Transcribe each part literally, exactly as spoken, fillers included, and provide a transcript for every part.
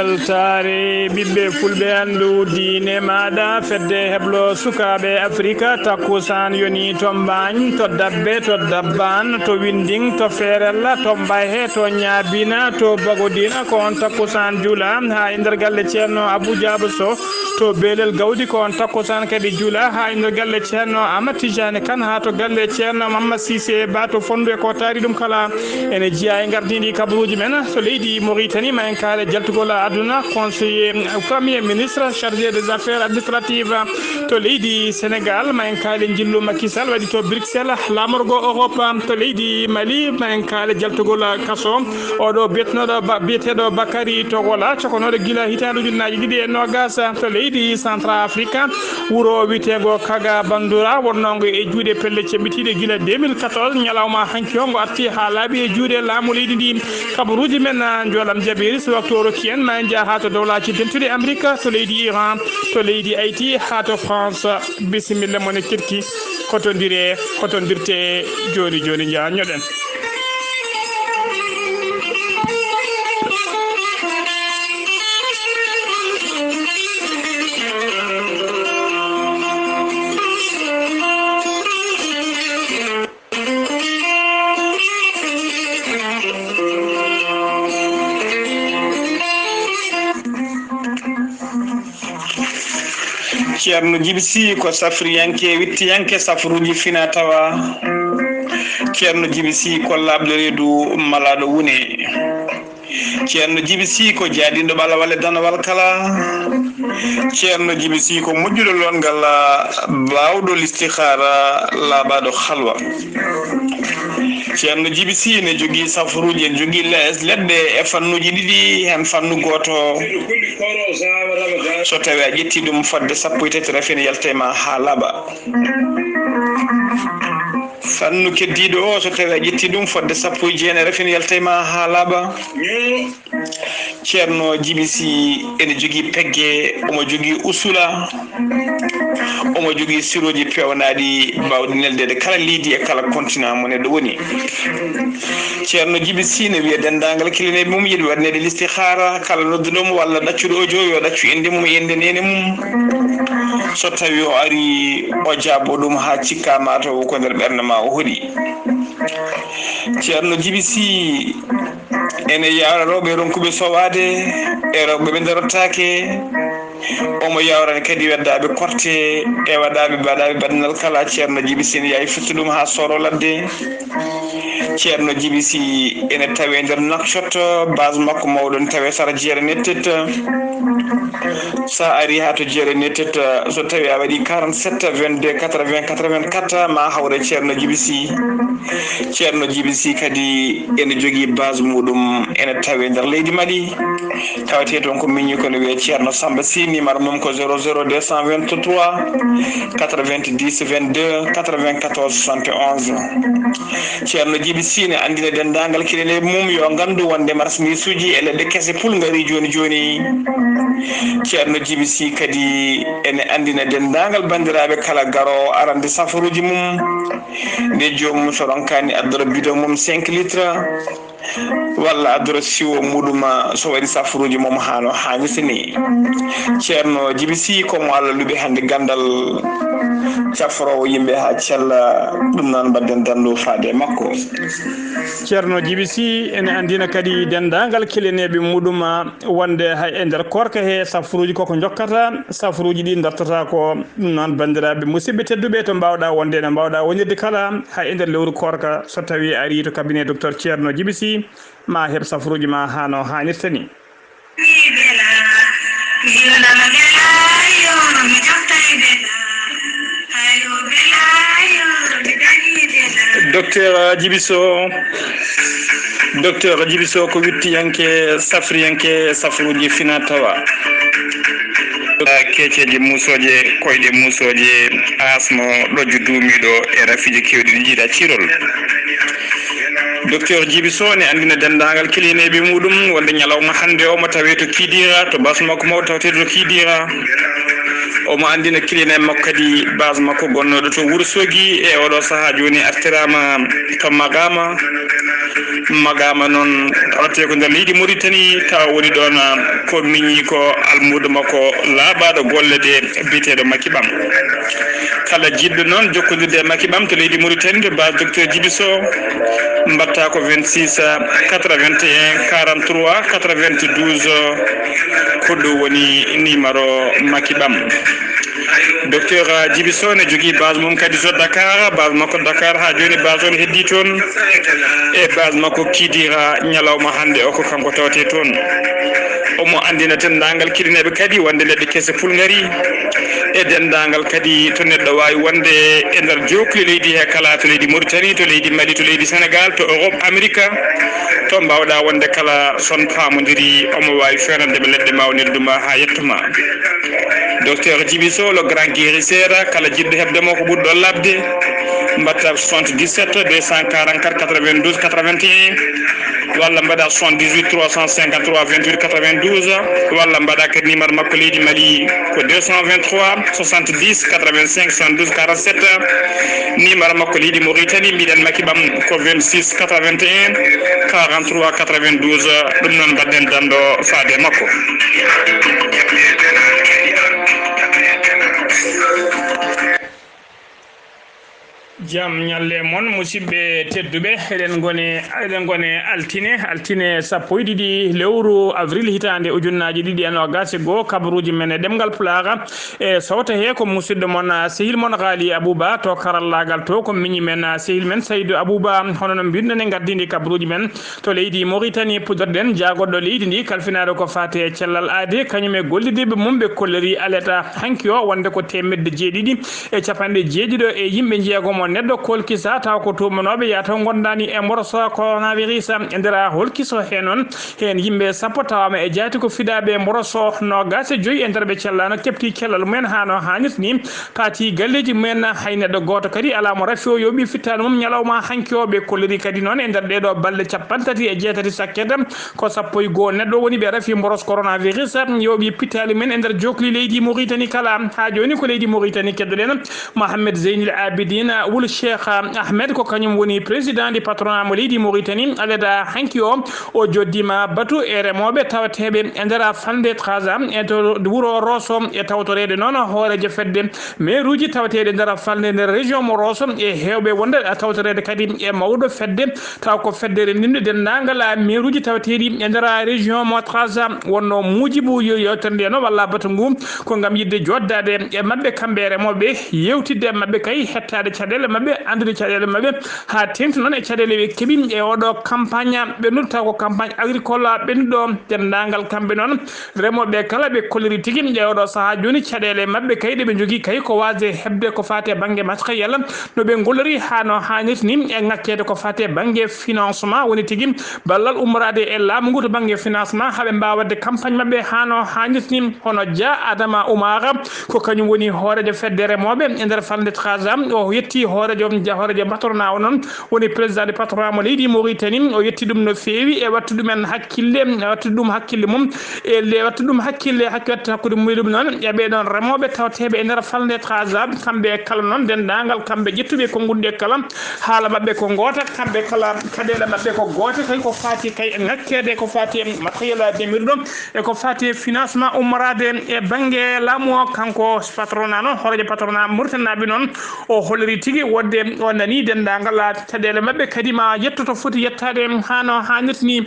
Weltaare ɓiɓɓe fulɓe, anndu diine maaɗa, fedde heblo sukaaɓe Afrika, takkusaan yoni to Mbaañ, to Dabbe, to Dabbaan, to Winnding, to Feerella, to Mbayhe, to Ñaabina, to Bagodina, ko on takkusaan jula haa e nder galle Ceerno Abuu Jaaba Soh, to Beelel Gawdi, ko on takkusaan kadi jula haa e nder galle Ceerno Ahmad Tijaani Kan, haa to galle Ceerno Mamma Siise Ba to Fonndu e ko taari ɗum kala. Ene jeyaa e ngardiiɗi kabaruuji men to leydi Moritani, ma en kaale jaltugol aduna, conseiller premier ministre chargé des affaires administratives to leydi Sénégal, ma en kaale njillu Macky Sall waɗi to Bruxelles, laamorgo Europe to leydi Mali, ma en kaale jaltugol kaso oɗo biyeteɗo Ba-, biyeteɗo Bakary Togola, cokonooɗo gila hitaande ujunnaaji ɗiɗi e noogas to leydi Centrafrique, wuro wiyeteengo Kaga Bandura, wonnongo e juuɗe pelle ceɓɓitiiɗe gila deux mille quatorze, ñalawma hanki o ngo arti haa laaɓi e juuɗe laamu leydi ndi. Kabaruuji men, ah, njoolam jaɓiiri, so waktu o rokki en, ma en njah haa to Dowlaaji Dentuɗi Amerik, to leydi Iran, to leydi Haïti, haa to France. Bisimilla mon e keɗki, kotondire, kotondirte jooni jooni, njañoɗen. Ceerno Jibi Sih ko safriyanke, wittiyanke safruuji fina tawa. Ceerno Jibi Sih ko laaɓɗo reedu, malaaɗo wune. Ceerno Jibi Sih ko jaadinɗo ɓalawal e danawal kala. Ceerno Jibi Sih ko moƴƴuɗo loongal, baawɗo listihaara, laaɓaaɗo halwa. Ceerno Jibi Sih ne jogii safruuji, ene jogii les-, leɗɗe e fannuuji ɗiɗi, heen fannu gooto, so tawii a ƴettii ɗum fodde sappo e tati, rafi ene yalta e ma haa laaɓa. Fannu keddiiɗo o, so tawii a ƴettii ɗum fodde sappo e jeenayi, rafi ene yalta e ma haa laaɓa. Ceerno Jibi Sih ene jogii pegge, omo jogii usula, omo jogii sirooji peewnaaɗi baawɗi neldeede kala leydi e kala continent mo neɗɗo woni. Ceerno Jibi Sih ne wiya denndaangal kilineeɓe mum yiɗi waɗaneede listihaara, kala nodduɗo mo walla ɗaccuɗo audio yo ɗaccu innde mum e innde neene mum. So tawii o arii, o jaabo ɗum haa cikka mataw ko nder ɓernde ma o hoɗi. Ceerno Jibi Sih ene yawra rewɓe ronkuɓe sowaade e rewɓe ɓe ndarotaake. Omo yawrani kadi weddaaɓe korte e waɗaaɓe baɗaaɓe baɗnal kala. Ceerno Jibi Sih ene yaawi firti ɗum haa sooro ladde. Ceerno Jibi Sih ene tawee nder Nouakchott, base makko mawɗo ne tawee Sara Jeere Nettet. So a arii haa to Jeere Nettet, so tawii a waɗii quarante-sept vingt-deux quatre-vingts quatre-vingt-quatre, ma a hawre Ceerno Jibi Sih. Ceerno Jibi Sih kadi ene jogii base muɗum, ene tawee nder leydi Mali. Tawetee toon ko miñi ko ne wiyee Ceerno Samba Sih, numéro mum ko zéro zéro deux cent vingt-trois quatre-vingt-dix vingt-deux quatre-vingt-quatorze soixante et onze. Ceerno Jibi Sih ne anndina denndaangal kilineeɓe mum yo nganndu wonde marsandiisuuji e leɗɗe kese pul ngarii jooni jooni. Ceerno Jibi Sih kadi ene anndina denndaangal banndiraaɓe kala garoowo arande safaruuji mum, nde joomum so ronkaani addora bidon mum cinq litres, walla addora siwo muɗum so waɗi safaruuji mum haa no haanirta ni. Ceerno Jibi Sih ko mo Allah luɓi hannde ganndal cafroowo yimɓe haa cella, ɗum noon mbaɗden dandu faade e makko. Ceerno Jibi Sih ene anndina kadi denndaangal kilineeɓe muɗum wonde hay e nder koorka he safaruuji koko njokkata, safaruuji ɗi dartata ko. Ɗum noon, banndiraaɓe musidɓe tedduɓe, to mbaawɗaa wonde, no mbaawɗaa wonirde kala, hay e nder lewru koorka, so tawii a arii to cabinet docteur Ceerno Jibi Sih, ma heɓ safaruuji ma haa no haanirta ni. Docteur Jibi Sow, Docteur Jibi Sow ko wittiyanke, safriyanke, safaruuji fina tawa. Keeceeje muusooje, koyɗe muusooje, asmo, ɗojju duumiiɗo e rafiiji keewɗi ɗi njiiɗa ciirol. Docteur Jibi Sow ne anndina denndaangal kilineeɓe muɗum wonde ñalawma hannde o mo tawee to Kidira, to base makko mawɗo tawetee to Kidira. Omo anndina kilinee makko kadi base makko gonnooɗo to Wuro Soogi. E oɗo sahaa jooni artiraama to Magama. Magama noon rewte ko nder leydi Mauritanie, tawa woni ɗoon ko miñi ko almuudo makko laaɓaaɗo golle de biyeteeɗo Makibam. Kala jiɗɗo noon jokkondirde e Makibam to leydi Mauritanie to base docteur Djibiso, mbaɗta ko vingt-six quatre-vingt-un quarante-trois quatre-vingt-douze, ko ɗo woni numéro Makibam. Docteur Djibiso ne jogii base mum kadi to Dakar, base makko Dakar haa jooni base on heddii toon. E base makko Kidira ñalawma hannde o ko kanko tawetee toon. Omo anndina denndaangal kiɗineeɓe kadi wonde leɗɗe kese pulngari e denndaangal kadi to neɗɗo waawi wonde e nder jookli leydi he kala to leydi Mauritanie, to leydi Mali, to leydi Sénégal, to Europe, Amérique, to mbaawɗa wonde kala son paamondiri omo waawi feewnande ɓe leɗɗe ma o neldu ma haa yetto ma. Docteur Djibiso, le grand guérisseur, kala jiɗɗo heɓde mo ko ɓuri ɗo labde, mbaɗta soixante-dix-sept deux cent quarante-quatre quatre-vingt-douze quatre-vingt-un, walla mbaɗa soixante-dix-huit trois cent cinquante-trois vingt-huit quatre-vingt-douze, walla mbaɗa kadi numéro makko leydi Mali ko deux cent vingt-trois soixante-dix quatre-vingt-cinq soixante-douze quarante-sept. Numéro makko leydi Mauritanie, mbiɗen Makibam ko vingt-six quatre-vingt-un quarante-trois quatre-vingt-douze. Ɗum noon mbaɗɗen danndo faade e makko. Jam ñalle mon, musidɓe tedduɓe. Eɗen ngoni, eɗen ngoni altine, altine sappo e ɗiɗi lewru avril hitaande ujunnaaji ɗiɗi e noogaas e goo. Kabaruuji men e ɗemngal Pulaar e sowta he ko musidɗo mon, sehil mon Ghali Abouba to karallaagal to, ko miñi men, sehil men Saydou Abouba. Hono no mbiɗen, en ngardiindi kabaruuji men to leydi Mauritanie, puɗɗorɗen jaagoɗo leydi ndi, kalfinaaɗo ko faati e cellal aade, kañum e gollidiiɓe mum ɓe kolliri aleta hanki o wonde ko teemedde jeeɗiɗi e capanɗe jeeɗiɗo e yimɓe jeegom o neɗɗo kolkisa, taw ko tuumanooɓe yataw ngondaani e mboroso coronavirus. E nder holkiso he noon, heen yimɓe sappo tawaama e jaati ko fidaaɓe mboroso, noogaas e joyi e nder ɓe cellaano keɓti cellal mumen haa no haanirta ni, paati galleeji mumen, hay neɗɗo gooto kadi alaa mo rafi o yooɓi fittaandu mum ñalawma hanki o. Ɓe kolliri kadi noon e nder ɗeeɗo balɗe capanɗe tati e jeetati sakket ko sappo e goo neɗɗo woni ɓe rafi mboros coronavirus, yooɓi pittaali men e nder jookli leydi Mauritanie kala. Haa jooni ko leydi Mauritanie keddoɗen Mohamed Zeynil Abidine wul Cheikh Ahmed, ko kañum woni président du patronat mo leydi Mauritanie. Aleda hanki o, o joddiima batu e remooɓe tawateeɓe e nder falnde Trarza e to wuro Rosso, e tawtoreede noon hooreejo fedde meeruuji tawateeɗe nder falnde nder région mo Rosso e heewɓe wonde tawtoreede kadi e mawɗo fedde, taw ko fedde renndinde denndaangal meeruuji tawateeɗi e nder région mo Trarza. Wonno muujibu yo-, yewtere nde noon walla batu ngu ko ngam yiɗde jooɗdaade e maɓɓe kamɓe remooɓe, yewtidde e maɓɓe kay hettaade caɗeele maɓɓe, anndude caɗeele maɓɓe, haa teeŋti noon e caɗeele ɓe keɓi e oɗo campagne ɓennuɗo, taw ko campagne agricole ɓennuɗo. Denndaangal kamɓe noon remooɓe kala ɓe kolliri tigi e oɗo sahaa jooni caɗeele maɓɓe kay ɗe ɓe njogii kay ko waasde heɓde ko faati e bannge matériel no ɓe ngollori haa no haanirta ni, e ŋakkeede ko faati e bannge financement, woni tigi ballal ummoraade e laamu ngu to bannge financement haa ɓe mbaawa waɗde campagne maɓɓe haa no haanirta ni. Hono Dia Adama Oumar, ko kañum woni hooreejo fedde remooɓe e nder falnde Trarza. O yetti hooreejo, hooreejo patronat o noon, woni président de patronat mo leydi Mauritanie. O yetti ɗum no feewi e wattu ɗumen hakkille, e wattu ɗum hakkille mum, e le-, wattu ɗum hakkille, hakki-, watta hakkude mum e ɗum noon e ɓee ɗoon remooɓe tawateeɓe e nder falnde Trarza. Kamɓe kala noon, denndaangal kamɓe ƴettuɓe konnguɗi ɗe kala, haala maɓɓe ko ngoota, kamɓe kala caɗeele maɓɓe ko goote, kay ko faati kay e ŋakkeede, ko faati e matériel demirɗo, e ko faati e financement ummoraade e bannge laamu o. Kanko patronat noon, hooreejo patronat Mauritanie noon, o holliri tigi wonde o nanii denndaangal caɗeele maɓɓe, kadi ma yetto to foti yettaade haa no haanirta ni.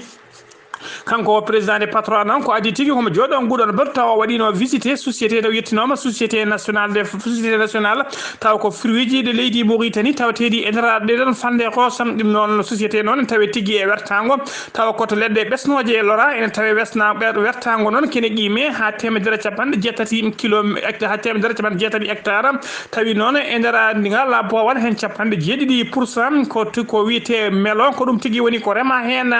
Kanko o président de patronat noon, ko adii tigi homo jooɗo nguɗon batu, tawa o waɗino visité société, taw yettinooma société nationale de, société nationale, taw ko fruitji de leydi Mauritanie tawateeɗi e nder ɗeɗon falnde Rosso. Ɗum noon société noon tawe tigi e wertaango, tawa ko to leɗɗe ɓesnooje e lora, ene tawe wesna-, ɓe-, wertaango noon kene qiime haa teemedere capanɗe jeetati kilo, hecta-, haa teemedere capanɗe jeetati hectare. Tawi noon e nder ndigal boowal heen capanɗe jeeɗiɗi pour cent ko tu-, ko wiyetee melon, ko ɗum tigi woni ko rema heen,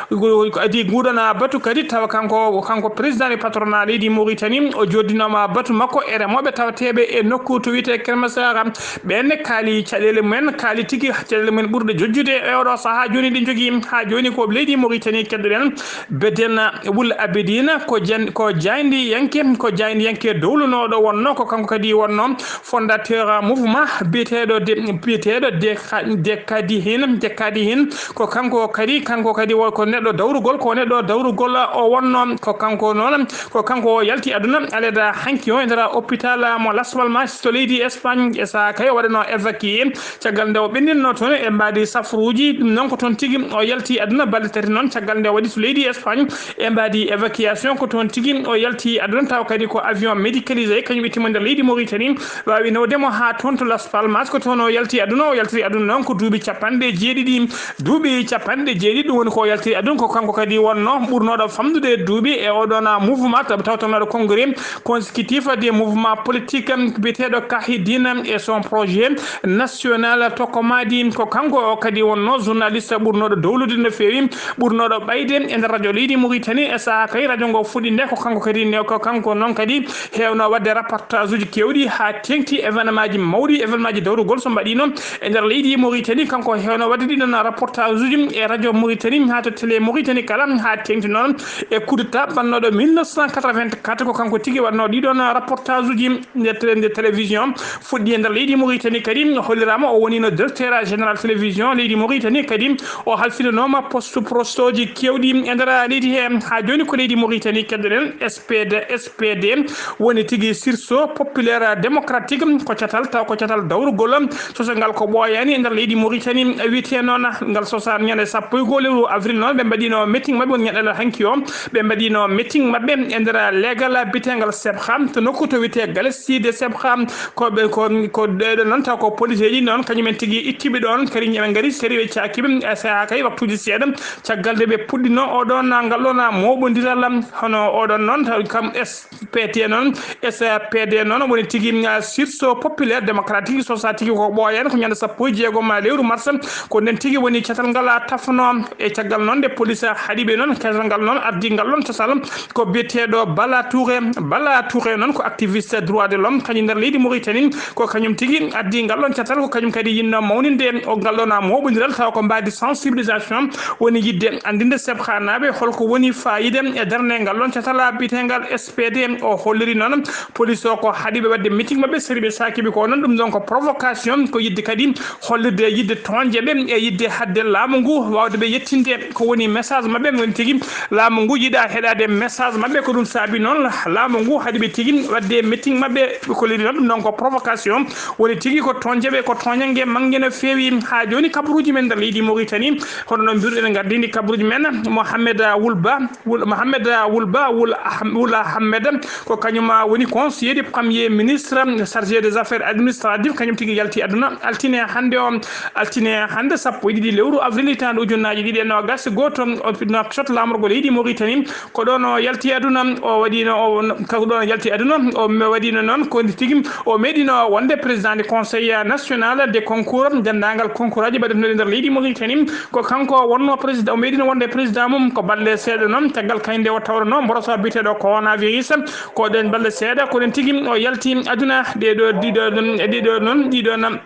ko, ko adii nguɗo Na batu kadi tawa kanko, kanko président du patronat leydi Mauritanie, o joddinooma batu makko e remooɓe tawateeɓe e nokku to wiyetee Kermasara. Ɓeen ne kaali caɗeele mumen, kaali tigi caɗeele mumen ɓurɗe jojjude e oɗo sahaa jooni ɗe njogii. Haa jooni ko leydi Mauritanie keddoɗen. Beden Wul Abidin ko jan-, ko jaayndiyanke, ko jaayndiyanke dowlunooɗo wonnoo, ko kanko kadi wonnoo fondateur mouvement biyeteeɗo de, biyeteeɗo de, de kadi hin, de kadi hin. Ko kanko kadi, kanko kadi wo-, ko neɗɗo dawrugol, ko neɗɗo dawrugol o wonno. Ko kanko noon, ko kanko o yalti aduna aleda hanki o e nder hôpital mo Las Palmas to leydi Espagne. E saha kay o waɗano évacué. Caggal nde o ɓenninno toon e mbaadi safruuji, ɗum noon ko toon tigi o yalti aduna balɗe tati noon. Caggal nde o waɗi to leydi Espagne e mbaadi évacuation, ko toon tigi o yalti aduna, taw kadi ko avion médicalisé kañum ittimo nder leydi Mauritanie. Waawi nawde mo haa toon to Las Palmas, ko toon o yalti aduna. O yaltiri aduna noon ko duuɓi capanɗe jeeɗiɗi, duuɓi capanɗe jeeɗiɗi, ɗum woni ko o yaltiri aduna. Ko kanko kadi wonno ɓurnooɗo famɗude duuɓi e oɗon mouvement taw-, tawtornooɗo congrès consécutif des mouvements politiques, biyeteeɗo Kahidine et son projet national Tokomadi. Ko kanko o kadi wonno journaliste ɓurnooɗo dowlude no feewi, ɓurnooɗo ɓayde e nder radio leydi Mauritanie. E saha kay radio ngo fuɗɗi nde, ko kanko kadi ne, ko kanko noon kadi heewno waɗde reportage uji keewɗi haa teeŋti événement ji mawɗi, événement ji dawrugol so mbaɗiino e nder leydi Mauritanie. Kanko heewno waɗde ɗiɗon reportage uji e radio Mauritanie haa to télé Mauritanie kala haa teeŋti noon e coup d'État ɓannooɗo mille neuf cent quatre-vingt-quatre. Ko kanko tigi waɗnoo ɗiɗon reportage uji nde télé, nde télévision fuɗɗi e nder leydi Mauritanie kadi holliraama o woniino directeur général télévision leydi Mauritanie. Kadi o halfinonooma poste, postoji keewɗi e nder leydi he. Haa jooni ko leydi Mauritanie keddoɗen, S P D, S P D woni tigi sursaut populaire démocratique, ko catal, taw ko catal dawrugol sosngal ko ɓooyaani e nder leydi Mauritanie, wiyetee noon. Ngal sosaama ñande sappo e goo lewru avril noon, ɓe mbaɗiino meeting maɓɓe, woni ñande Allah hanki o, ɓe mbaɗiino meeting maɓɓe e nder leegal biyeteengal Sebha, to nokku to wiyetee Galasi de Sebha. Ko ɓe, ko, ko ɗeɗo noon, taw ko police ji noon, kañumen tigi ittiɓe ɗoon, kadi ɓe ngari, kadi ɓe caakiɓe, e saha kay waktuuji seeɗa, caggal nde ɓe puɗɗino oɗon, ngal ɗoon mooɓondiral, hono oɗon noon, taw kam S P T noon, S P D noon, woni tigi, ah, sursaut populaire démocratique, sosaa tigi ko ɓooyaani, ko ñande sappo e jeegom lewru mars, ko nden tigi woni catal ngal tafno. E caggal noon nde police haɗi ɓe noon, catal ngal noon addi ngal ɗoon catal ko biyeteeɗo Bala Touré. Bala Touré noon ko activiste droit de l'homme, kañum nder leydi Mauritanie, ko kañum tigi addi ngal ɗoon catal, ko kañum kadi yinno mawninde o ngal ɗoon mooɓondiral, tawa ko mbaadi sensibilisation, woni yiɗde anndinde Sebhanaaɓe holko woni faayiida e darnde ngal ɗoon catal biyeteengal S P D. O holliri noon police o ko haɗi ɓe waɗde meeting maɓɓe, sari ɓe saakiɓe ko noon, ɗum ɗoon ko provocation, ko yiɗde kadi hollirde yiɗde toñde ɓe e yiɗde haɗde laamu ngu waawde ɓe yettinde ko woni message maɓɓe, woni tigi laamu ngu yiɗa heɗaade message maɓɓe. Ko ɗum saabi noon laamu ngu haɗi ɓe tigi waɗde meeting maɓɓe, ɓe kolliri noon ɗum ɗoon ko provocation, woni tigi ko toñde ɓe, ko toñannge mannge no feewi. Haa jooni kabaruuji men nder leydi Mauritanie, hono no mbiruɗen, ngardini kabaruuji men, Mohamed Wul Ba, Wul, Mohamed Wul Ba, Wul Aham-, Wul Ahmed, ko kañum woni conseiller du premier ministre chargé des affaires administratives, kañum tigi yalti aduna altine hannde o, altine hannde sappo e ɗiɗi lewru avril hitaande ujunnaaji ɗiɗi e noogaas e gooto, o Nouakchott laamorgo leydi Mauritanie, ko ɗoon o yalti aduna, o waɗiino, o, ko ɗoon o yalti aduna, o me-, waɗiino noon ko tigi o meeɗiino wonde président du conseil national de concours, denndaangal concours aji mbaɗeteeɗi nder leydi Mauritanie, ko kanko wonnoo président, o meeɗiino wonde président mum. Ko balɗe seeɗa noon, caggal kañum nde o tawranoo mborosoo biyeteeɗo coronavirus, ko ɗeen balɗe seeɗa, ko ɗeen tigi o yalti aduna. Ɗeeɗo, ɗiɗo, ɗiɗo noon, ɗiɗo noon,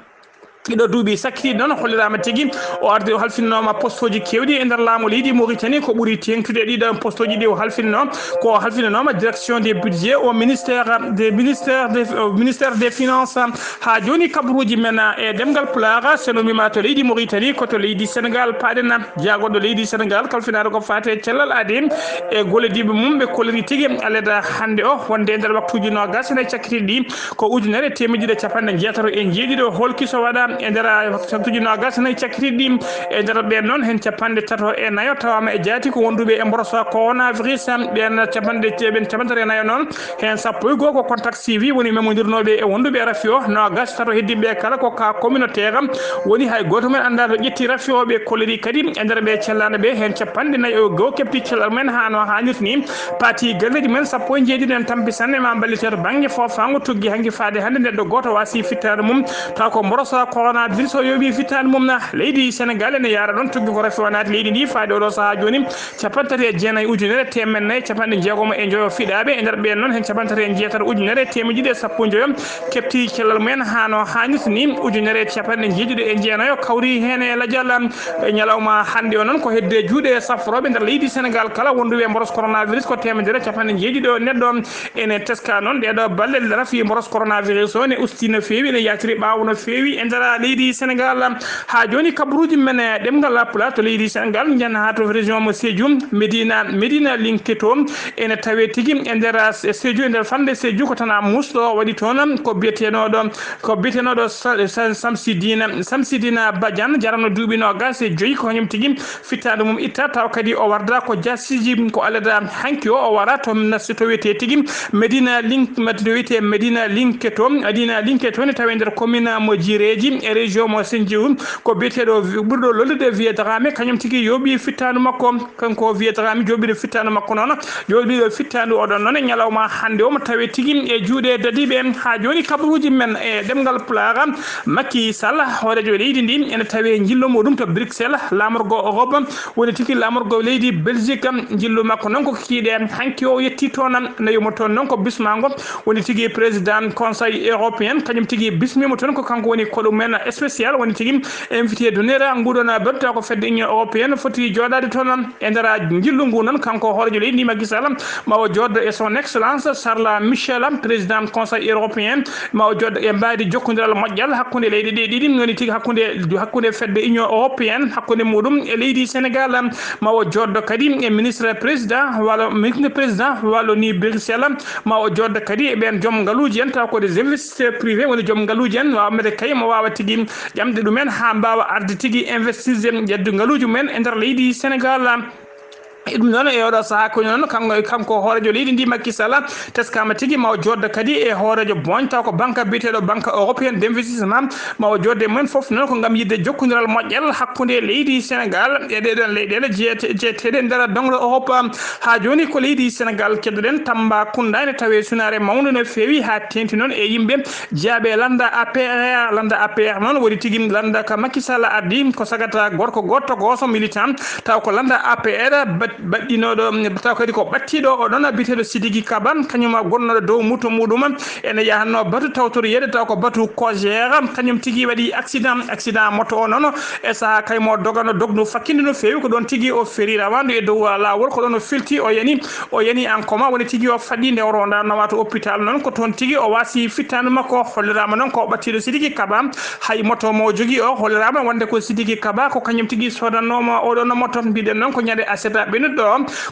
ɗiɗo duuɓi sakkitiiɗi noon, holliraama tigi o ardi, o halfinooma postoji keewɗi e nder laamu leydi Mauritanie. Ko ɓuri teeŋtude e ɗiɗo postoji ɗi o halfinno, ko o halfinooma direction des budgets au ministère des, ministère des, au ministère des finances. Haa jooni kabaruuji men e ɗemngal Pulaar, so no mbiimaa to leydi Mauritanie, ko to leydi Sénégal paaɗen. Jaagoɗo leydi Sénégal kalfinaare ko faati e cellal aadi e gollodiiɓe mum, ɓe kolliri tigi aleda hannde o, wonde e nder waktuuji noogaas e nayi cakkitiiɗi ɗi, ko ujunere e teemedde ɗiɗi e capanɗe jeetato e jeeɗiɗo holki so waɗa e nder waktuuji noogaas e nayi cakkitiiɗi ɗi. E nder ɓeen noon, heen capanɗe tato e nayo tawaama e jaati ko wonduɓe e mboroso coronavirus. Ɓeen capanɗe, ɓeen capanɗe tato e nayo noon, heen sappo e goo ko contact suivi, woni memondirnooɓe e wonduɓe e rafi o. Noogaas e tato heddii ɓe kala ko cas communautaire, woni hay gooto men anndaa to ƴetti rafi o. Ɓe kolliri kadi e nder ɓe cellaano ɓe, heen capanɗe nayi e goo keɓti cellal mumen haa no haanirta ni, paati galleeji mumen sappo e jeeɗiɗi en tampi sanne ma mballiteeɗo bannge foofaango, tuggi hanki faade hannde neɗɗo gooto waasi fittaandu mum, taw ko mboroso Coronavirus o yooɓi fittaandu mum na leydi Sénégal ene yaara ɗon tuggi ko rafi wanaade leydi ndi faade oɗo sahaa jooni. Capanɗe tati e jeenayi ujunere teemedde nayi capanɗe jeegomo e njoyo fiɗaaɓe, e nder ɓeen noon heen capanɗe tati e jeetati ujunere teemedde ɗiɗi e sappo e njoyo keɓti cellal mumen haa no haanirta ni. Ujunere e capanɗe jeeɗiɗi e jeenayo kawri heen e lajal e ñalawma hannde o noon ko hedde juuɗe safrooɓe nder leydi Sénégal kala wonduɓe e mboros coronavirus ko teemedere capanɗe jeeɗiɗi o neɗɗo. Ene teska noon ɗeɗo balle rafi mboros coronavirus o ne usti no feewi, ene yatiri ɓaawo no feewi e nder leydi Sénégal. Haa jooni kabaruuji men e ɗemngal Pulaar to leydi Sénégal njan haa to région mo Sédhiou, Médina, Médina Linketo ene tawe tigi e nder Sédhiou, e nder falnde Sédhiou ko Tana Mousse ɗo waɗi toon ko biyeteenoɗo, ko biyeteenoɗo Sa-, Sa-, Samsidina, Samsidina Badiane, jaranno duuɓi noogas e joyi, ko kañum tigi fittaandu mum itta, taw kadi o warda ko jaasiji ko alada hanki o, o wara to nasti to wiyetee tigi Medina Link, to wiyetee Medina Linketo, Medina Linketo ne tawe nder commune mo Jireeji e région mo Sédhiou, ko biyeteeɗo wi-, ɓurɗo lollude Vieux Dramé, kañum tigi yooɓi fittaandu makko, kanko Vieux Dramé jooɓiiɗo fittaandu makko noon, jooɓiiɗo fittaandu oɗon noon e ñalawma hannde o mo tawe tigi e juuɗe dadiiɓe. Haa jooni kabaruuji men e ɗemngal Pulaar, Macky Sall, hooreejo leydi ndi, ene tawe njillu muɗum to Bruxelles, laamorgo Europe, woni tigi laamorgo leydi Belgique. Njillu makko noon ko kikiiɗe hanki o yetti toon, nawi mo toon noon ko bismaango, woni tigi président Conseil européen, kañum tigi bismiima toon ko kanko woni koɗo men spécial, woni tigi invité d'honneur nguɗon baɗɗo ko fedde Union européenne foti jooɗaade toon e nder njillu ngu noon. Kanko hooreejo leydi ndi Macky Sall ma o jooddo e son excellence Charles Michel, président Conseil européen, ma o jooddo e mbaadi jokkondiral moƴƴal hakkunde leyɗe ɗe ɗiɗi, woni tigi hakkunde, hakkunde fedde Union européenne, hakkunde muɗum e leydi Sénégal, ma o jooddo kadi e ministre président walla ministre président walla ni Bruxelles, ma o jooddo kadi e ɓeen joom ngaluuji en, taw ko des investisseurs privés woni joom ngaluuji en, waawa mede kay mo waawa tigi ƴamde ɗumen haa mbaawa arde tigi investirde ƴettu ngaluuji mumen e nder leydi Sénégal. E ɗum noon, e oɗo sahaa ko noon, kanko, kanko hooreejo leydi ndi, Macky Sall, teskama tigi ma o jooddo kadi e hooreejo booñ, taw ko banque biyeteeɗo Banque Européenne d'Investissement, ma o jooddo e mumen fof noon ko ngam yiɗde jokkondiral moƴƴal hakkunde leydi Sénégal e ɗee ɗoon leyɗeele jeete-, jeeteeɗe nder doŋre Europe. Haa jooni ko leydi Sénégal keddoɗen, Tambacounda ene tawe sunaare mawnde no feewi, haa teeŋti noon e yimɓe jeyaaɓe lannda A P R. Lannda A P R noon woni tigi lannda ka Macky Sall addi, ko sagata gorko goɗɗo gooto militant, taw ko lannda A P R bat-, baɗɗinooɗo, taw kadi ko ɓattiiɗo o ɗoon biyeteeɗo Sidiki Kaba, kañum gonnooɗo dow moto muɗum ene yahatnoo batu tawtoriyeede, taw ko batu Kogère, kañum tigi waɗi accident, accident moto o noon e sahaa kay mo dogano dognu fakkinde no feewi, ko ɗoon tigi o ferii rawaandu e dow laawol, ko ɗoon o filti, o yani, o yani en coma, woni tigi o faɗɗi nde o ronda nawa to hôpital noon, ko toon tigi o waasi fittaandu makko, holliraama noon ko ɓattiiɗo Sidiki Kaba, hay moto mo jogii o, holliraama wonde ko Sidiki Kaba, ko kañum tigi soodannoomo oɗo no moto, mbiɗen noon ko ñande aset ɓennuɗo,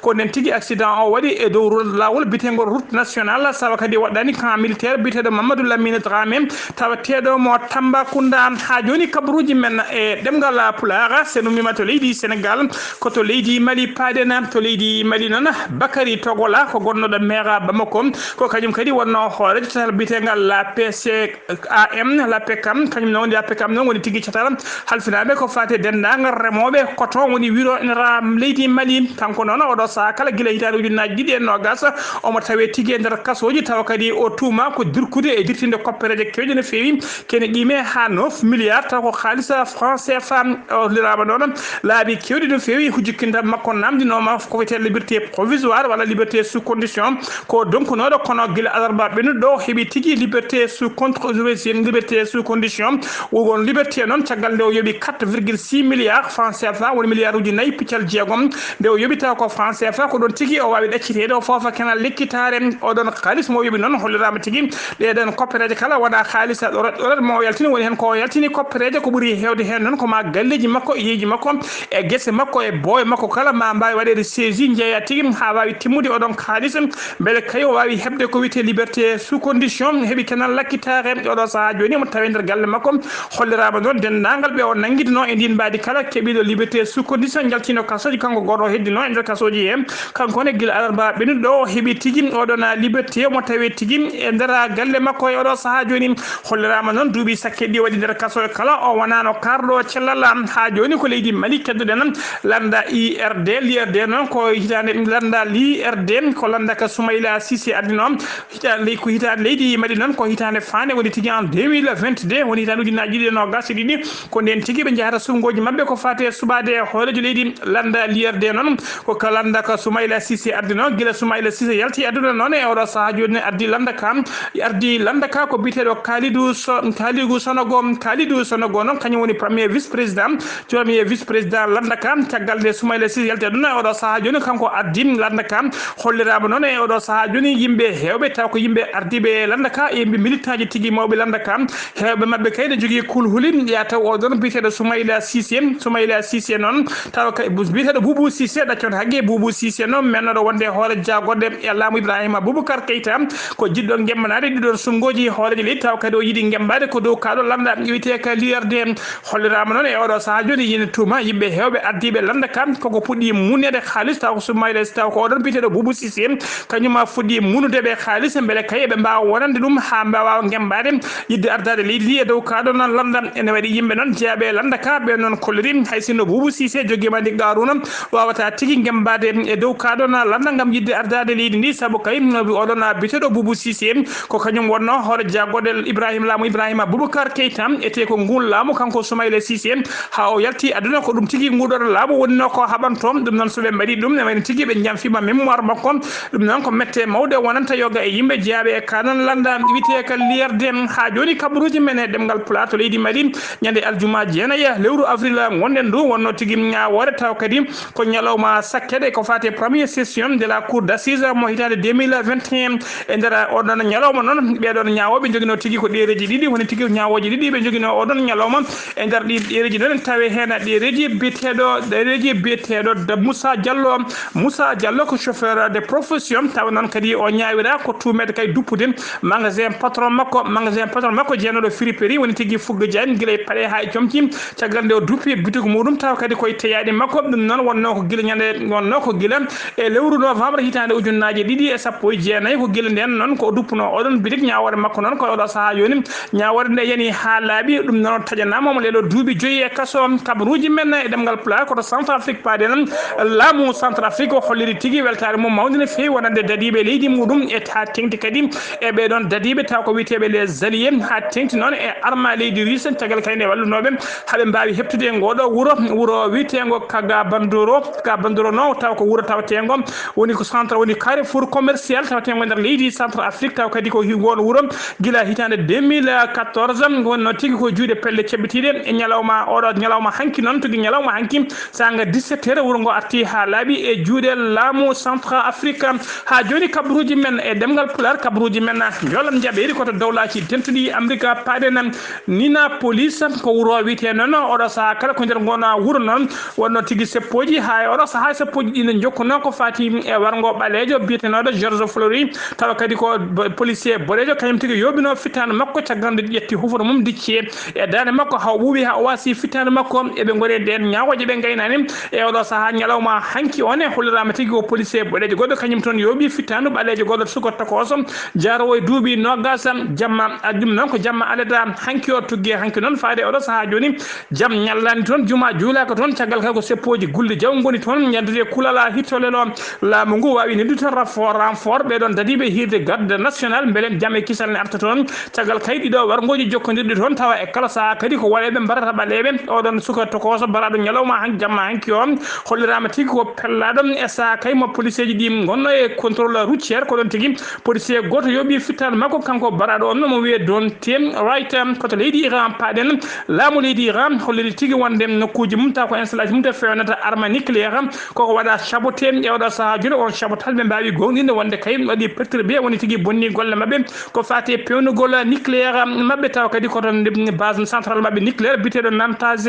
ko nden tigi accident o waɗi e dow ro-, laawol biyeteengol route nationale, sawa kadi waɗɗani camp militaire biyeteeɗo Mamadou Lamine Dramé, tawateeɗo mo Tambacounda. Haa jooni kabaruuji men e ɗemngal Pulaar, so en ummiima to leydi Sénégal, ko to leydi Mali paaɗen. To leydi Mali noon, Bakary Togola ko gonnooɗo maire Bamako, ko kañum kadi wonnoo hooreejo tatal biyeteengal la P C A M, la P C A M, kañum noon woni la P C A M noon woni tigi catal halfinaaɓe ko faati e denndaangal remooɓe coton woni wiro ene raa leydi Mali. Kanko noon oɗo sahaa kala gila hitaande ujunnaaji ɗiɗi e noogas omo tawee tigi e nder kasooji, tawa kadi o tuumaa ko dirkude e dirtinde koppereeje keewɗe no feewi, kene qiime haa neuf milliards, taw ko haalis franc C F A. O holliraama noon laabi keewɗi no feewi, hujjinta makko naamndinooma ko wiyetee liberté provisoire walla liberté sous condition, ko donkunooɗo, kono gila alarba ɓennuɗo o heɓi tigi liberté sous contre-, liberté sous condition, won liberté noon caggal nde o yoɓi quatre virgule six milliards franc C F A, woni milliard uji nayi piccal jeegom. Nde o yoɓi taw ko franc C F A, ko ɗoon tigi o waawi ɗacciteede, o foofa kenal lekkitaare. Oɗon kaalis mo o yoɓi noon holliraama tigi ɗee ɗoon koppereeje kala wona haalis ɗorat ɗorat mo o yaltini, woni heen ko o yaltini koppereeje ko ɓuri heewde heen noon ko ma galleeji makko, e yiyeeji makko, e gese makko, e boowe makko kala ma mbaawi waɗeede saisie njeeya tigi haa waawi timmude oɗon kaalis, mbele kay o waawi heɓde ko wiyetee liberté sous condition, heɓi kenal lakkitaare. Oɗo sahaa jooni omo tawee nder galle makko, holliraama noon denndaangal ɓe o nanngidinoo e ndiin mbaadi kala keɓiiɗo liberté sous condition, njaltiino kasooji, kanko gooto o heddinoo. e nder kasooji he. Kanko ne gila alarba ɓennuɗo o heɓi tigi oɗon liberté mo tawi tigi e nder galle makko e oɗo sahaa jooni. Holliraama noon duuɓi sakke ɗi waɗi nder kaso e kala o wonano karɗo cellal. Haa jooni ko leydi Mali keddoɗen lannda I R D. L I R D noon ko hitaande lannda L I R D ko lannda ka Soumaïla Cissé addino. Hitaande ley-, ko hitaande leydi Mali noon ko hitaande faande woni tigi en deux mille vingt-deux, woni hitaande ujunnaaji ɗiɗi e noogaas e ɗiɗi. Ko ndeen tigi ɓe njahata surngooji maɓɓe ko faati e suɓaade e hooreejo leydi lannda L I R D noon. Ko ka lannda ka Soumaïla Cissé addino. Gila Soumaïla Cissé yalti aduna noon e oɗo sahaa jooni addi lannda ka, ardi lannda ka ko biyeteeɗo Kalidou So-, Kalidou Sonogo. Kalidou Sonogo noon kañum woni premier vice-président, premier vice-président lannda ka. Caggal nde Soumaïla Cissé yalti aduna e oɗo sahaa jooni kanko addi lannda ka. Holliraama noon e oɗo sahaa jooni yimɓe heewɓe taw ko yimɓe ardiiɓe lannda ka e yimɓe militanji tigi mawɓe lannda ka. Heewɓe maɓɓe kay ne jogii kulhuli ya taw oɗon biyeteeɗo Soumaïla Cissé. Soumaïla Cissé noon taw kay bu-, biyeteeɗo Boubou Cissé ɗaccon hagge. Boubou Cissé noon mennoɗo wonde hoore jagorɗe e laamu Ibrahima Boubacar Keita ko jiɗɗo ngemmanaade ɗiɗon surngooji hooreejo leydi taw kadi o yiɗi ngemmbaade ko dow kaaɗo lannda wiyetee ka L I R D. Holliraama noon e oɗo sahaa jooni ina tuuma yimɓe heewɓe ardiiɓe lannda ka koko puɗɗi muneede haalis taw ko Soumaïla taw ko oɗon biyeteeɗo Boubou Cissé kañum fuɗɗi munude ɓe haalis mbele kay eɓe mbaawa wonande ɗum haa mbaawa ngemmbaade yiɗde ardaade leydi ndi e dow kaaɗo noon lannda. Ene waɗi yimɓe noon jeyaɓe e lannda ka ɓe noon kolliri hay sinno Boubou Cissé jogiima ndi qaaruna wawata tigi ngemmbaade e dow kaaɗo noon lannda ngam yiɗde ardaade leydi ndi sabu kay oɗon biyeteeɗo Boubou Cissé ko kañum wonno hoore jagorɗe Ibrahima laamu Ibrahima Boubacar Keita ete ko ngun laamu kanko Soumaïla Cissé haa o yalti aduna ko ɗum tigi nguɗoɗo laamu wonno ko haɓanto. Ɗum noon so ɓe mbaɗi ɗum ne wayno tigi ɓe jamfiima mémoire makko. Ɗum noon ko mette mawɗe wonanta yoga e yimɓe jeyaɓe e kanan lannda wiyetee ka L I R D. Haa jooni kabaruuji men e ɗemngal Pulaar to leydi Mali ñande aljuma jeenayi lewru avril ngonɗen ndu wonno tigi ñaawoore taw kadi ko ñalawma sakkeɗe ko faati e première session de la cour d'assises mo hitaande deux mille vingt et un. E nder oɗon ñalawma noon ɓeɗon ñaawooɓe joginoo tigi ko ɗereeji ɗiɗi woni tigi ñaawooji ɗiɗi ɓe joginoo oɗon ñalawma. E nder ɗi ɗereeji noon tawi heen ɗereeji biyeteeɗo ɗereeji biyeteeɗo Moussa Diallo. Moussa Diallo ko chauffeur de profession tawa noon kadi o ñaawira ko tuumeede kay duppude magasin patron makko. Magasin patron makko jeenooɗo friperie woni tigi Fugga Diagne gila e paɗe haa e comci. Caggal nde o duppi boutique muɗum taw kadi koye teyaɗi makko. Ɗum noon wonno ko gila ñande wonno ko gila e lewru novembre hitaande ujunnaaje ɗiɗi e sappo e jeenayi ko gila nden noon ko o duppuno oɗon boutique. Ñaawoore makko noon ko oɗo sahaa jooni ñaawoore nde yani haa laaɓi. Ɗum noon taƴanaama mo ɗeɗo duuɓi joyi e kaso. Kabaruuji men e ɗemngal Pulaar koto Centre Afrique paaɗe noon. Laamu Centre Afrique o holliri tigi weltaare mum mawnde no feewi wonande dadiiɓe leydi muɗum e haa teŋti kadi e ɓeɗon dadiiɓe taw ko wiyeteeɓe les alliés haa teŋti noon e arma leydi Russe caggal kadi nde wallunooɓe haa ɓe mbaawi heɓtude e ngoɗo wuro, wuro wiyeteengo Kaga Bandoro. Kaga Bandoro noon taw ko wuro tawateengo woni ko centre woni carrefour commercial tawateengo nder leydi Centre Afrique taw kadi ko hi-, ngoon wuro gila hitaande deux mille quatorze wonno tigi ko juuɗe pelle ceɓɓitiiɗe e ñalawma oɗo ñalawma hanki noon tigi ñalawma hanki sanga dix-sept heures wuro ngo arti haa laaɓi e juuɗe laamu Centre Afrique. Haa jooni kabaruuji men e ɗemngal Pulaar kabaruuji men njollam njaɓeeri koto dowlaaji dentuɗi Amerika paaɗe nan Nina Police ko wuro wiyetee noon oɗo sahaa kala ko nder ngoon wuro noon wonno tigi seppooji haa e oɗo sahaa seppooji ɗi ne njokkunoo ko faati e warngo ɓaleejo biyetenooɗo George Flory tawa kadi ko bo-, policier boɗeejo kañum tigi yooɓinoo fittaandu makko caggal nde ƴetti huforo mum dicci e daande makko haa o ɓuuɓi haa o waasi fittaandu makko. Eɓe ngoni e ndeen ñaawooje ɓe ngaynaani e oɗo sahaa ñalawma hanki on e holliraama tigi ko policier boɗeejo goɗɗo kañum toon yooɓi fittaandu ɓaleejo goɗɗo suka tokooso jaaroowo e duuɓi noogaas. Jamma ɗum noon ko jamma alada hanki o tuggi hanki noon faade oɗo sahaa jooni jam ñallaani toon juma juulaaka toon caggal kay ko seppooji gulli jaw ngoni toon ñaddude kulala hittolelo laamu ngu waawi noddude toon renfort renfort ɓeɗon dadiiɓe hiirde garde national mbelen jam e kisal ne arta toon. Caggal kay ɗiɗo warngooji jokkondirɗi toon tawa e kala sahaa kadi ko waɗeɓe mbarata ɓaleeɓe oɗon suka tokooso mbaraaɗo ñalawma han jamma hanki o holliraama tigi ko pellaaɗo e sahaa kay mo policeeji ɗi ngonno e contrôle routière ko ɗon tigi policier gooto yooɓi fittaandu makko kanko mbaraaɗo on mo wiyee Don Tim Wright koto leydi Iran paaɗen. Laamu leydi Iran holliri tigi wonde nokkuuji mum taw ko installation mum to feewnata arme nucléaire koko waɗa saboté e oɗo sahaa jooni on sabotage ɓe mbaawi goongɗinde wonde kay waɗi perturbé woni tigi bonni golle maɓɓe ko faati e peewnugol nucléaire maɓɓe taw kadi ko toon base central maɓɓe nucléaire biyeteeɗo Natanz.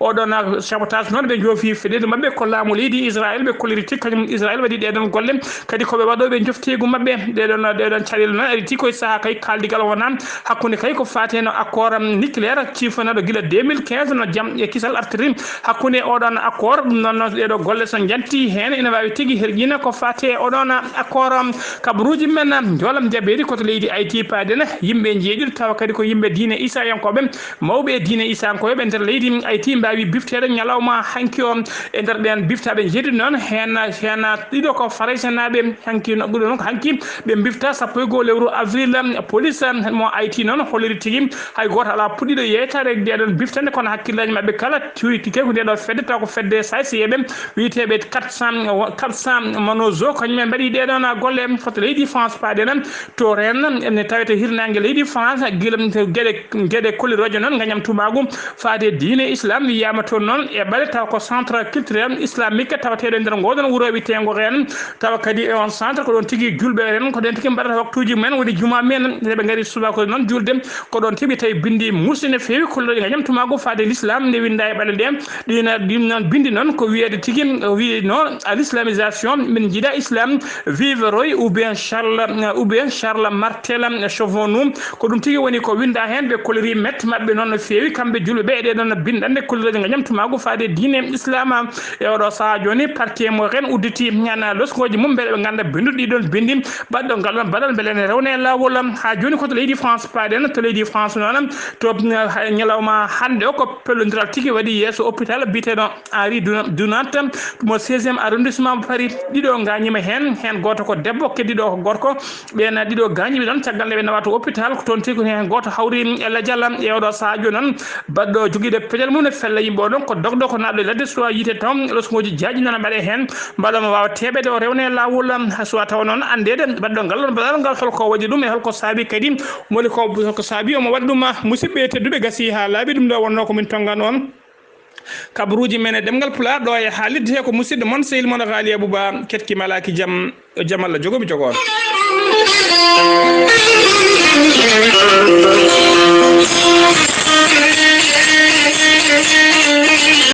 Oɗon sabotage noon ɓe joofi feɗeedu maɓɓe ko laamu leydi Israël ɓe kolliri tigi kañum Israël waɗi ɗeɗon golle kadi ko ɓe waɗooɓe jofteegu maɓɓe ɗeɗon ɗeɗon caɗeele noon ari tigi koye sahaa kay kaaldigal wonaa hakkunde kay ko faati no accord nucléaire ciifanaɗo gila deux mille quinze no jam e kisal artiri hakkunde oɗon accord ɗum noon ɗeɗo golle njanti heen ene waawi tigi herƴina ko faati e oɗon accord. Kabaruuji men njoolam jabeeri ko to leydi Ayiti paaden, yimɓe njeeɗiɗo tawa kadi ko yimɓe diine Isayankooɓe, mawɓe e diine Isayankooɓe nder leydi Ayiti mbaawi bifteede ñalawma hanki o. E nder ɓeen biftaaɓe njeeɗiɗo noon, heen, heen ɗiɗo ko Faraysenaaɓe, hanki no ɓuri noon ko hanki ɓe mbifta sappo e goo lewru avril. Police mo Ayiti noon holliri tigi hay gooto alaa puɗɗiiɗo yeeytaade e ndeeɗoon biftannde, kono hakkillaaji maɓɓe kala cuuɗi tigi ko ndeeɗoo fedde, taw ko fedde sayseyeeɓe wiyeteeɓe quatre cent, quatre cent Manozo, kañum en mbaɗi ɗeeɗoon golle. Foto leydi France paaɗen to Rennes, ene tawete hirnaange leydi France, gila geɗe, geɗe kollirooje noon, ngañam tumaagu faade diine Islam, wiyaama toon noon e ɓale, taw ko centre culturel islamique tawateeɗo e nder ngooɗoon wuro wiyeteengo Rennes. Tawa kadi e on centre ko ɗoon tigi julɓe en, ko ɗoon tigi mbaɗata waktuuji mumen, woni juma men, nde ɓe ngari subaka noon julde, ko ɗoon tigi tawi binndi muusɗi no feewi, kollirooje ngañam tumaagu faade l'islam nde winnda e ɓale ɗe. Ɗin, ɗin noon binndi noon ko wiyeede tigi, o wiyi noon, à l'islamisation, min njiɗa islam, vive Roy ou bien Charles, ou bien Charles Martel Chauvenou. Ko ɗum tigi woni ko winnda heen, ɓe kolliri mette maɓɓe noon no feewi, kamɓe julɓe ɓe, e ɗee ɗoon binndanɗe kollirooje ngañam tumaagu faade diine islama. E oɗo sahaa jooni, parti mo Rennes udditi heen loskooji mum, mbele ɓe ngannda binnduɗo ɗii ɗoon binndi, baɗɗo ngal ɗoon baɗal mbele ene rewna e laawol. Haa jooni ko to leydi France paaɗen, to leydi France noon, to, eh, ñalawma hannde o ko pellondiral tigi waɗi yeeso hôpital biyeteeɗo Henri Duna-, Dunant mo seizième arrondissement mo Paris. Ɗiɗo ngaañiima heen, heen gooto ko debbo, keddiiɗo o ko gorko. Ɓeen ɗiɗo gaañiiɓe noon, caggal nde ɓe nawaa to hôpital, ko toon tigi ko heen gooto hawri e lajal. E oɗo sahaa jooni noon, baɗɗo jogiiɗo pejal mum ne fella yimɓe o ɗon ko dogɗo, ko naatɗo e ladde, suwaa yiite taw loskooji jaaƴi nana mbaɗe heen, mbaɗa mo waawa teeɓeede o rewna e laawol. Suwaa tawa noon anndeede baɗɗo ngal ɗoon baɗal ngal, holko waɗi ɗum e holko saabi kadi, moni ko, holko saabi omo waɗa ɗum. Musidɓe tedduɓe, gasi haa laaɓi, ɗum ɗo wonnoo ko min tonngano on. Kabaruuji men e ɗemngal Pulaar ɗo e haalirde he ko musidɗo mon, sehil mon Haali Abuba, ketki malaaki jam, yo jam Allah jogo mi jogo on.